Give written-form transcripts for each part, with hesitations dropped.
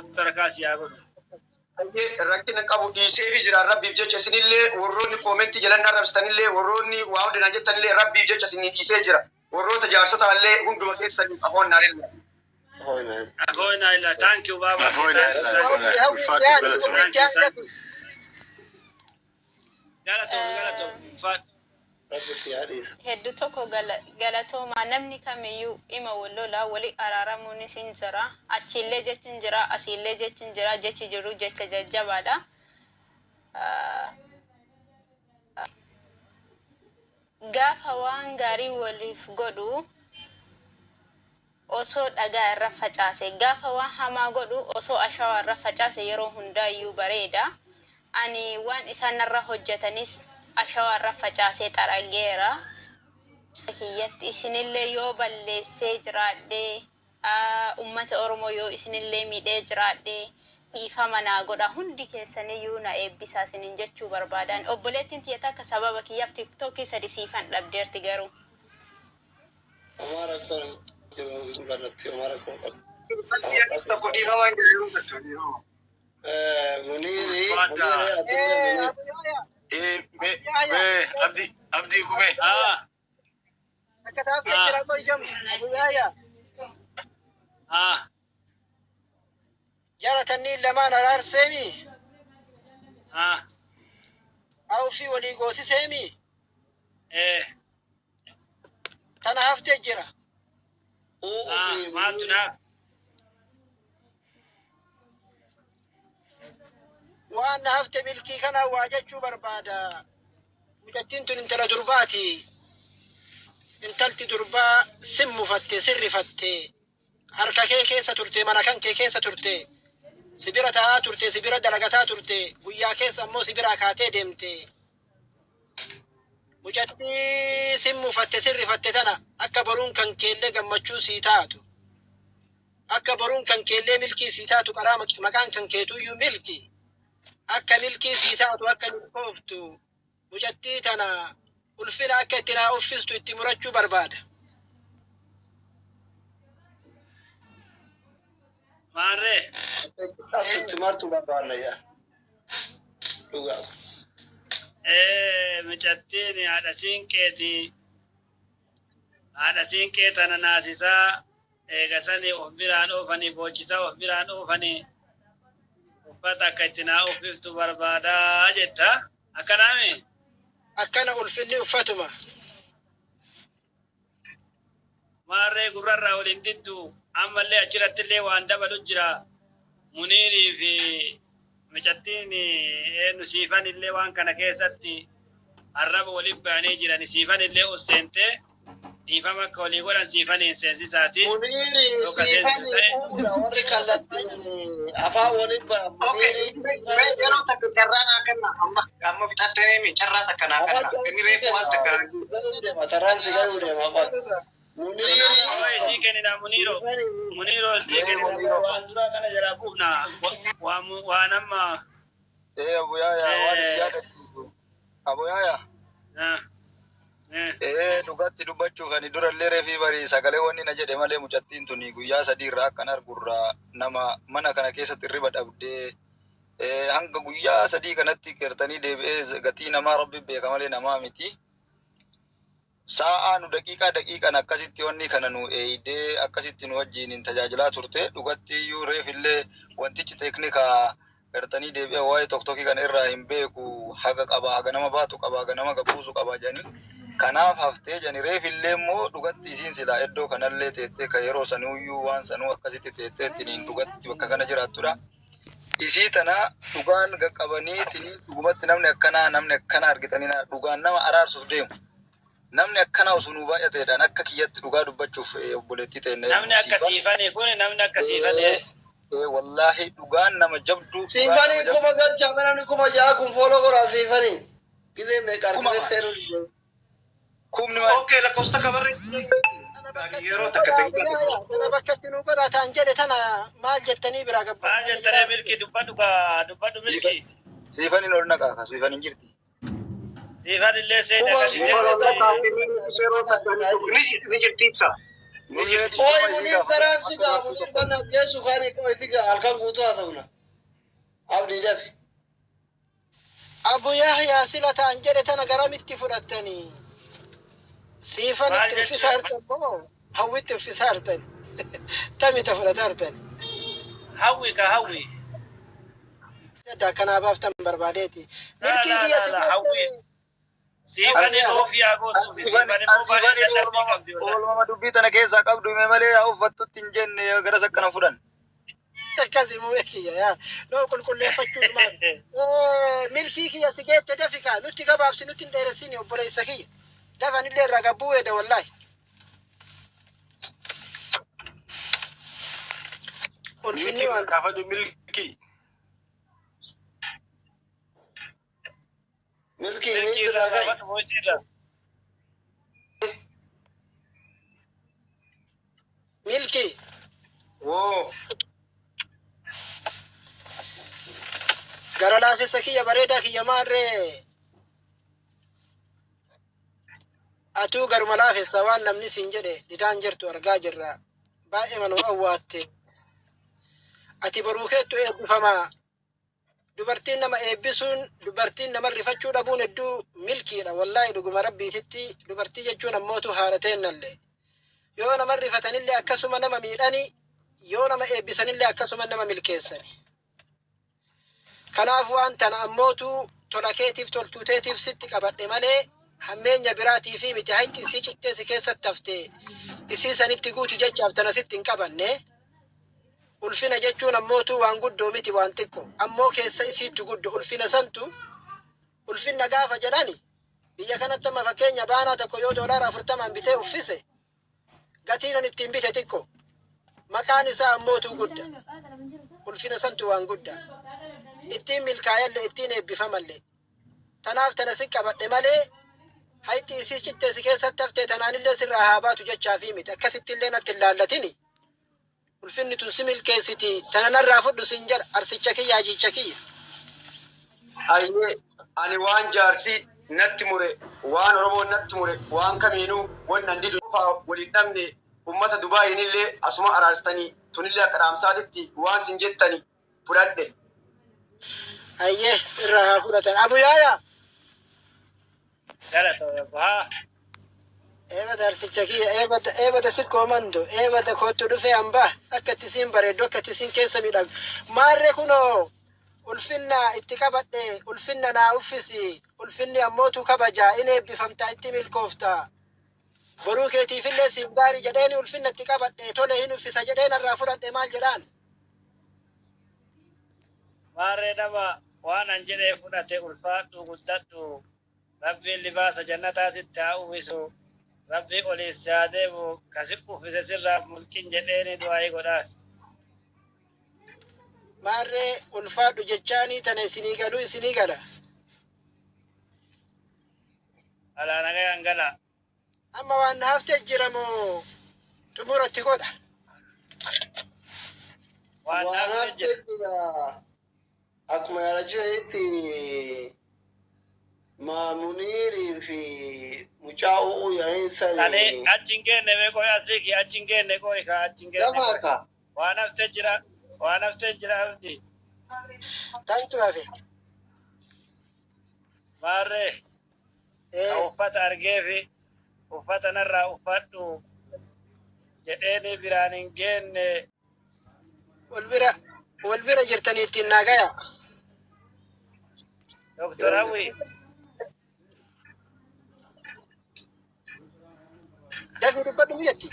Rabbi barakaa si haa godhu. Baay'ee rakkina qabu dhiiseefi jira. Rabbiif jecha isinillee warroonni koomentii jalan arrabsitanillee, warroonni waa hunda naan jettanillee, Rabbiif jecha isinii dhiisee jira. Warroota jaarsotaallee hunduma keessaniif afoonnaa lillah. Afoonaa illaa, thank you baaba. Afoonaa illaa, afoonaa. Ulfaadhu, galatoomi. Thank you, thank you. Galatoomi, galatoomi, ulfaadhu. Hedduu tokko galatoomaa. Namni kamiyyuu ima wal lola, wali araaramuunis hin jira. Achiillee jechi hin jira, asiillee jechi hin jira. Jechi jiru jecha jajjabaadha. Gaafa waan gaarii waliif godhu osoo dhagaa irra facaase, gaafa waan hamaa godhu osoo ashawaa irra facaase yeroo hundaayyuu bareeda. Ani waan isaan narra hojjetanis ashawaa irra facaasee xarageera. Kiyyatti isinillee yoo balleessee jiraadhe, ummata Oromoo yoo isinillee miidhee jiraadhe, dhiifama naa godha. Hundi keessaniyyuu na eebbisaa isinin jechuu barbaadan. Obboleettiin tiyya takka sababa kiyyaaf TikTokii sadi siifan dhabdeerti garuu. Homaa rakkoon jiru hin barratti, homaa rakkoon qabu. Tokko dhiifamaa hin jiru, tokko dhiifama. Muniiri, Ulfaadha. Muniiri, atillee Muniiri. Eh, be, be, Abdi, Abdi Kumee. Ah, Akka taafee jira qoyyam. Abuyyaaya. ah. Jara tanniin lamaan araarseemi. Ah. Awfii walii goosiseemi. Eh. Tana haftee jira. Ah, maaltu naaf? Waan na hafte milkii kana waa jechuu barbaada. Mucattiin tun intala durbaati. Intalti durbaa sin mufatte, sirrifatte. Harka kee keessa turte, mana kan kee keessa turte. Si bira taa'aa turte, si bira dalagataa turte. Guyyaa keessa ammoo si biraa kaatee deemte. Mucattii sin mufatte, sirrifatte tana akka boruun kan keellee gammachuu sii taatu. Akka boruun kan keellee milkii sii taatu, qaraa maqaan kan keetuyyuu milki. Akka milkii sii taatu, akka milkooftu, mucattii tana ulfina akka itti naa uffistu itti murachuu barbaada. Maarree. Akka itti martu barbaanna yaa. Dhugaa. Eh, mucattiin haadha siinqeeti. Haadha siinqee tana naasisaa eegasanii of biraan oofanii, boochisaa of biraan oofanii, uffata akka itti naa uffiftu barbaadaa jetta. Akkanaami? Akkana, ulfinni uffatuma. Maarree, gurrarraa waliin diddu. Ammallee achirrattillee waan dabalu jira. Muniirii fi mucattiin eenyu siifan illee waan kana keessatti arraba waliin ba'anii jiran. Siifan illee ol seentee dhiifama akka walii godhan siifaniin seensisaati. Muniiri Yookaan siifani seensisu ta'e. uudha warri kallattiin afaan waliin ba'a. Okay, Muniiri yeroo takka carraa naa kenna, amma amma fixattee carraa takka naa afaan kenna. Inni reefu waan takka naa galuu deema, tarraan si galuu deema afaan. Muniiri Oo, isii kennina Muniiroo. siifani Muniiroo, isii kennina. Waan duraa kana jalaa buufna. Waan waan amma. Eh, Abuyaaya, waan isin yaadachiisu. Abuyaaya, eh, dhugatti dubbachuuf ani durallee reefii barii sagalee wanni na jedhe malee, mucattiin tuni guyyaa 3 irraa akkan argurraa nama mana kana keessatti hirriba dhabdee, hanga guyyaa 3 kanatti qeertanii deebi'ee gatii namaa Rabbi beeka malee namaa miti. Sa'aa nu daqiiqaa daqiiqaan akkasitti wanni kana nu eeydee akkasitti nu wajjin tajaajilaa turte. Dhugatti iyyuu reefillee wantichi teeknikaa gartanii deebi'ee waa'ee TikTokii kana irraa hin beeku, haga qaba, haga nama baatu qaba, haga nama gabbuusu qaba jedhanii kanaaf haftee jedhani. Reefillee immoo dhugatti isiin silaa iddoo kanallee teettee ka yeroo sanuuyyuu waan sanuu akkasitti teettee tiniin dhugatti bakka kana jiraattudha. Isii tana dhugaan qaqqabanii tiniin dhugumatti namni akkanaa argitanii dhugaan nama araarsuuf deemu. Namni akkanaa osoo nuu baay'ateedhaan akka kiyyatti dhugaa dubbachuuf, obboleettii ta'e Namni akka siifanii kun, namni akka siifanii. Wallaahi dhugaan nama jabduu, dhugaan nama Siifanii jabduu. 1000 galchaa, namni 6000 kun follow godhaa siifanii. Gizee meeqa Kuma argatee maal? seenuu Kumni maal? Okay, lakkoofsa takka barreessi. Tana bakkatti Yeroo nuu takka godhaa daqiiqaa Abuyyaaya. tokko. Tana bakkatti nuu godhaa ta'an jedhe, tana maal jettanii biraa Maal gabbaatanii jettanii jiraatu? milkii dubbadhu kaa, dubbadhu milkii. Siifaniin ol naqaa ka siifaniin jirti. Siifan illee seeni Kuma akkasii Yeroo seensisa. takka yeroo takka ni jirti ibsa. Nullee Qoy dhiifama isii Muniir gaafata karaan si akka gaa dubartuu Muniir tokkotti. bannaaf geessu kaani qoy si gaa halkan guutuu haa ta'una. Abdii dafi. Abu Yahyaa sila ta'an jedhe tana garamitti fudhattanii? Siifan Maal itti uffisaa jechuudha? hartan moo hawwitti uffisaa hartan? Tamita fudhata hartan? Hawwi ka hawwi. Adda akkanaa baaftan barbaadeeti. Laa Milkii laa kiyya laa si laa hawwi. geette. Siifan oofiyaa gootuufi siifan immoo baay'ee dadhabbii qabdi wallahi. Oolmama dubbii tana keessaa qabdu hime malee haa uffattutti hin jenne garas akkana fudhan. Akkasi muumee kiyya yaa. Noo qulqulleeffachuu maal? Milkii kiyya si geette dafi kaa nutti gabaabsi nutti hin dheeressini obboleessa kiyya. Dafanillee irraa gabbuu weeda wallaahi. Ulfinni Milkii waan gaafadhu milkii. Milkii Milkii miitti irraa irraa ka'i. gaafadhu mootii irraa. Milkii. Woo. Gara laafessa kiyya bareedaa kiyya maarree atuu garuma laafessa waan namni siin jedhe didaan jirtu argaa jirra. Baay'ee manuu awwaatte. Ati boruu keettu eebbifamaa. Dubartiin nama eebbisuun dubartiin nama rifachuu dhabuun hedduu milkiidha. Wallaahi dhuguma rabbiititti dubartii jechuun ammootu haadha teennallee. Yoo nama rifatanillee akkasuma nama miidhani yoo nama eebbisanillee akkasuma nama milkeessani. Kanaaf waan tana ammootu tola keetiif toltuu teetiif sitti qabadhe malee hammeenya biraatiifi miti hayxi isii cittee si keessatti hafte isii sanitti guuti jechaaf tana sitti hin qabanne. Ulfina jechuun ammootu waan guddoo miti waan xiqqo. Ammoo keessa isiitti guddo ulfina santu ulfinna gaafa jedhani biyya kanatti amma fakkeenya baanaa tokko yoo $40n bitee uffise gatiin an ittiin bite xiqqo. Maqaan isaa ammootu gudda. Ulfina santu waan gudda. Ittiin milkaayalle ittiin eebbifamallee. Tanaaf tana si qabadhe malee hayxi isii cittee si keessatti haftee tanaanillee sirraa haa baatu jechaafii miti. Akkasittillee natti hin laallatini. Ulfinni tun si milkeessiti. Tana narraa fudhu sin jedha arsicha kiyya hajicha kiyya. Hayyee ani waan jaarsi natti mure waan Oromoon natti mure waan kamiinuu wannan didu qofaa waliin dhabne ummata Dubaayiinillee asuma araarsitanii tunillee akka dhaamsaatitti waan isin jettani fudhadhe. Hayyee sirraa haa fudhatan. Abu Yaayaa. Galata haa. Eebada arsicha kiyya eebada eebada sikkoo mando eebada koottu dhufee hambaa akka itti siin bareeddu akka itti siin keessa miidhagdu. Maarree kunoo ulfinna itti qabadhe ulfinna naa uffisi ulfinni ammootu kabaja in eebbifamta itti milkoofta. Boruu keetiifillee siif gaarii jedheeni ulfinna itti qabadhe tole hin uffisa jedheen irraa fudhadhe maal jedhaan. Maarree nama waan an jedhee fudhate ulfaadhu guddadhu. Rabbiin libaasa jannataa sitti haa uwwisu. Rabbi oliin si haa deemu kasi uffise sirraa mulqin jedheeni du'aayii godhaaf. Maarree ulfaadhu jechaanii tana isinii galuu isinii gala. Alaa nagayaan gala. Amma waan na haftee jira moo xumuratti godha. Waan na Waan haftee haftee jira. jira. Akkuma yaadachiisanitti Maamuniirii fi mucaa u'uu jedhanii Ani sani achi hin geenne mee qoy asii achi hin geenne qoy ka achi hin geenne gafaa qoy. ka. Waan haftee jira waan haftee jira abdi. Tantu hafe. Maarree ka uffata argeefi uffata narraa uffadhu jedheeni biraan hin geenne. Wal bira wal bira jirtanii ittiin naa gaya. Doktor Hawwi Dafii dubbadhu biyyatti.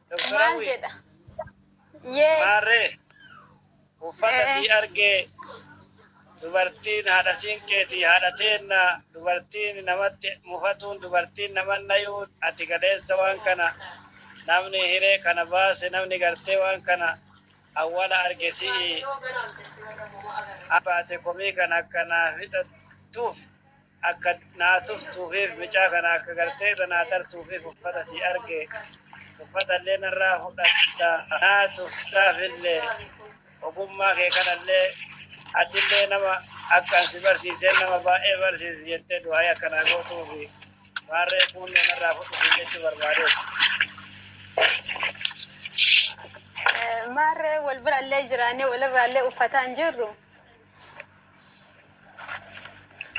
Doktor Maal Hawwi jedha? Yee. maarree uffata sii argee dubartiin haadha siinqeetii haadha teenna dubartiin namatti mufatuun dubartiin naman nayuun ati galeessa waan kana namni hiree kana baase namni gartee waan kana awwala arge si'i baate komii kana akka naa fixattuuf akka naa tuftuufiif micaa kana akka gartee irra naa tartuufiif uffata sii arge uffata illee narraa fudhatta naa tuftaafillee ogummaa kee kanallee atillee nama akka an si barsiiseen nama baay'ee barsiisi jettee du'aayii akkanaa gootuufi maarree kuunnee narraa fudhu jechuu barbaadeeti. Maarree wal birallee jiraannee walirraallee uffataa hin jirru.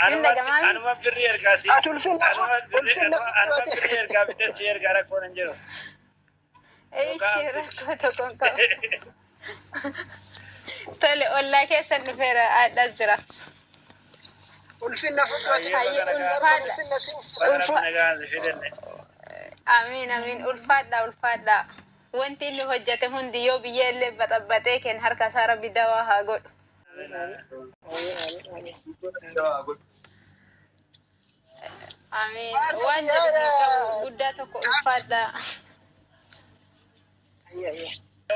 Hin dhagamaami? Anuma birrii ergaa si. Ati ulfinna Anuma ulfinna birrii ergaa bitee si ergaa rakkoon hin jiru. Ishee rakkoo tokko hin qabu. Tole ollaa keessan dhufeera addas jira. Ulfinna fudhate. Hayyee ulfaadha. Ulfinna si Baga Ulfa rabbi nagaan si fidenne. Amiin amiin ulfaadha ulfaadha. Wanti inni hojjete hundi yoo biyya illee baxabbaxee kenna harka isaa rabbi dawaa haa godhu. Amiin waan jedhu hin qabu guddaa tokko ulfaadha.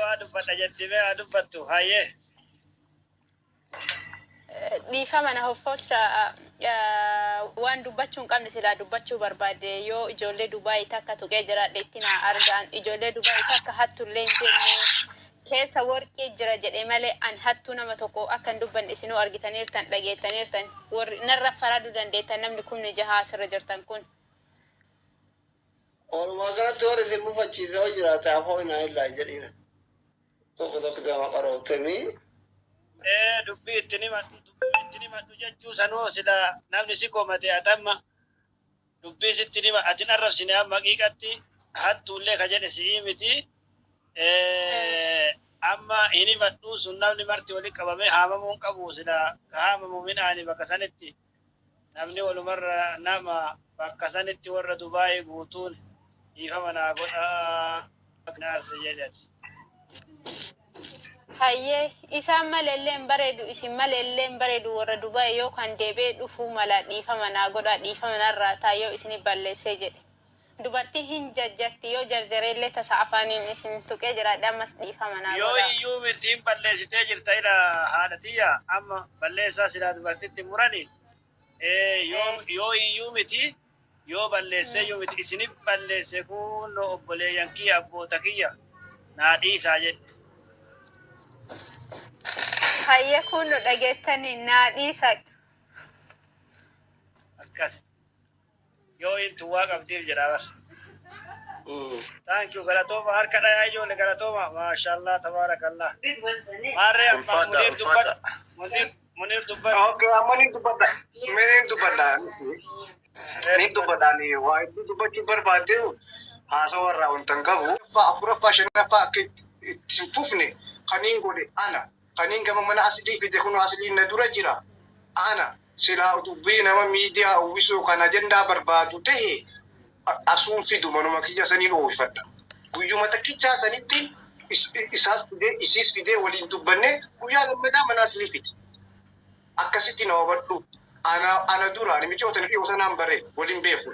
Waa dubbadha jetti mee haa dubbattu hayyee. Dhiifama na hoffolcha waan dubbachuu hin qabne silaa dubbachuu barbaade yoo ijoollee Dubaayii takka tuqee jiraadhe itti na argaan ijoollee Dubaayii takka hattullee hin jenne keessa warqii jira jedhe malee an hattuu nama tokko akka hin dubbanne isinuu argitaniirtan dhageettaniirtan warri narra faraduu dandeettan namni kumni jahaa asirra jirtan kun. Walumaa galatti warri isin mufachiise yoo jiraate afoo inaa illaa hin jedhina. Tokko tokko nama qarooftemii. Ee dubbii ittiin himadhu dubbii ittiin himadhu jechuu sanuu sila namni si komate atamma dubbii sitti hima atin arrabsine amma haqiiqatti hattuullee ka jedhe si'ii miti. Amma hin himadhu sun namni marti walitti qabamee haamamuu hin qabu sila ka haamamu midhaani bakka sanitti namni walumarra nama bakka sanitti warra Dubaayii guutuun dhiifama naa godhaa naarsi jedhati. Hayyee isaan malallee hin bareedu isin malallee hin bareedu warra Dubaay yoo kan deebi'ee dhufuu mala dhiifama naa godhaa dhiifama narraa taa yoo isin balleessee jedhe. Dubartiin hin jajjarti yoo jarjareellee tasa afaaniin isin tuqee jiraadhe ammas dhiifama naa Yoo godhaa. iyyuu miti balleessitee jirta ila haadha tiyya amma balleessaa silaa dubartitti murani yoo iyyuu miti yoo balleessee iyyuu miti isinif balleesse kunno obboleeyyan kiyya abboota kiyya naa dhiisaa jedhe. Hayyee kun nu dhageettanii naa dhiisa. Akkas yoo intu waa qabdiif jedha bar. Thank you galatooma harka dhayaa ijoollee galatooma maashaallah tabaarakallah. Maarree amma Ulfaadha Muniir dubbadhu ulfaadha. Muniir Muniir dubbadhu. Okay, amma ni dubbadha. Mee ni dubbadha. Ni dubbadha ni waa hedduu dubbachuu barbaade haasawaa irraa wanta hin qabu. Afuraffaa shanaffaa akka itti hin fufne kaniin godhe ana. Kaniin gama mana asilii fide kun asilii na dura jira. Ana silaa dubbii nama miidiyaa uwwisuu kan ajandaa barbaadu ta'e asuun fidu manuma kiyya saniin oowwifadha. Guyyuma takkichaa sanitti isaas fidee isiis fidee waliin dubbanne guyyaa lammataa mana asilii fide. Akkasitti na hubadhu. Ana dura ani micoota dhiyoo sanaan bare waliin beeku.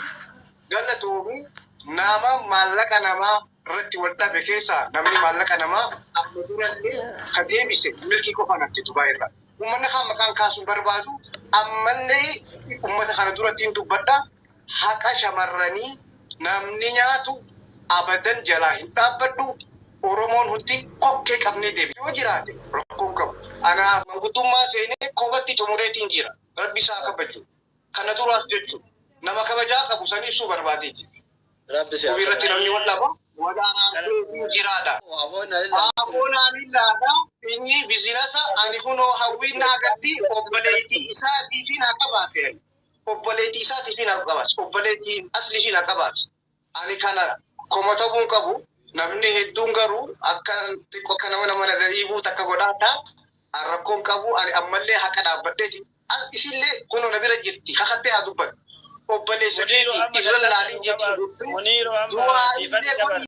Galatoomi nama maallaqa namaa irratti wal dhabe keessaa namni maallaqa namaa amma durallee ka deebise milkii qofaan hafte Dubaay irraa. Uummanni kaan maqaan kaasuun barbaadu ammallee uummata kana duratti hin dubbadha. Haqa shamarranii namni nyaatu abadan jalaa hin dhaabbadhu. Oromoon hundi kokkee qabnee deebi. Yoo jiraate rakkoon qabu. Anaaf manguddummaa seenee kophatti xumureetiin jira. Rabbi isaa kabaju. Kana duraas jechuun nama kabajaa qabu san ibsuu barbaadeeti. Rabbi si haa Irratti namni wal dhaba wal araarseetiin jiraadha. Afoo inaa illaa. Afoon anillaadha. Inni bizinasa ani kunoo hawwiin na agatti obboleettii isaatii fi na qabaase. Obboleettii isaatii fi na qabaase. Obboleettii aslii fi na qabaase. Ani kana komatamuu qabu. Namni hedduun garuu akka xiqqoo akka nama nama dhiibuu takka godhaadha. An rakkoon qabu ani ammallee haqa dhaabbadheeti. Isillee kunoo na bira jirti kakattee haa dubbatu. Obboleessa Muniiru keetii amma irra laalii jechuun Muniiru amma du'aa dhiifama illee godhi.